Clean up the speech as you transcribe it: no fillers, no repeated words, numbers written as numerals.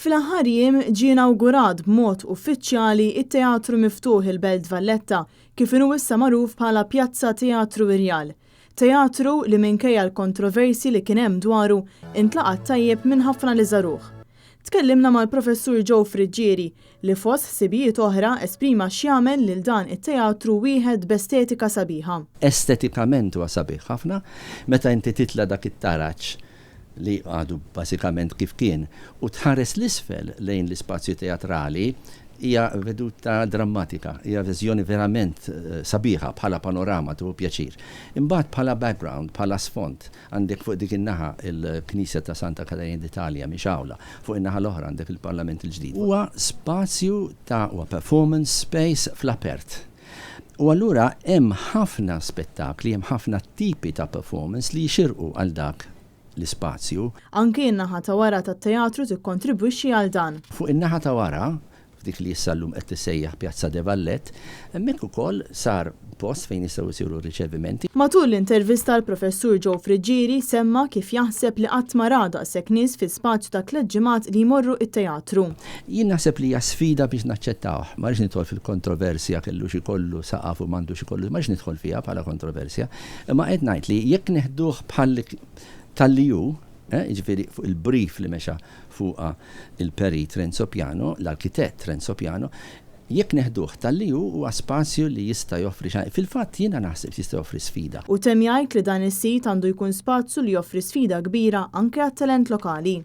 Fl-aħħar jiem ġie inawgurat b'mod uffiċjali it-Teatru Miftuħ il-Belt Valletta, kif inhu issa magħruf bħala Pjazza Teatru Irjal. Teatru li minkejja l-kontroversji li kien hemm dwaru intlaqa' tajjeb minn ħafna li żaruh. Tkellimna mal-Professur Joe Friggieri li fost ħsibijiet oħra esprima x'jagħmel lil dan it-teatru wieħed b'estetika sabiħa. Estetikament huwa sabiħ ħafna meta inti titla' dak it-taraġ li għadu bażikament kif kien u tħares 'l isfel lejn l-ispazju teatrali, hija veduta drammatika, hija viżjoni verament sabiħa bħala panorama, tieħu pjaċir. Imbagħad bħala background, bħala sfond, għandek fuq dik in-naħa l-Knisja ta' Santa Katarina d'Italia mixgħula, fuq in-naħa l-oħra għandek il-Parlament il-ġdid. Huwa spazju ta' huwa performance space fl-apert. U allura hemm ħafna spettakli, hemm ħafna tipi ta' performance li jixirqu għal dak l-ispazju. Anki n-naħa ta' wara tat-teatru tikkontribwixxi għal dan. Fuq in-naħa ta' wara, f'dik li issa llum qed tissejjaħ Piazza de Vallet, hemmhekk ukoll sar post fejn jistgħu jsiru riċevimenti. Matul l-intervista l-Professur Joe Friggieri semma kif jaħseb li qatt ma ra daqshekk nies fi spazju ta' 3 ġimgħat li jmorru it-teatru. Jien naħseb li hija sfida biex naċċettawh. Ma rridx nidħol fil-kontroversja kellux ikollu saqaf u m'għandux ikollu, ma rridx nidħol fiha bħala kontroversja. Imma qed ngħid li jekk neħduh bħal talli hu, jiġifieri fuq il-brief li mexa fuqha il-perit Renzo Piano, l-arkitett Renzo Piano, jekk neħduh talli hu, huwa spazju li jista' joffri, fil-fatt jiena naħseb jista' joffri sfida. U temm jgħid li dan is-sit għandu jkun spazju li joffri sfida kbira anke għat-talent lokali.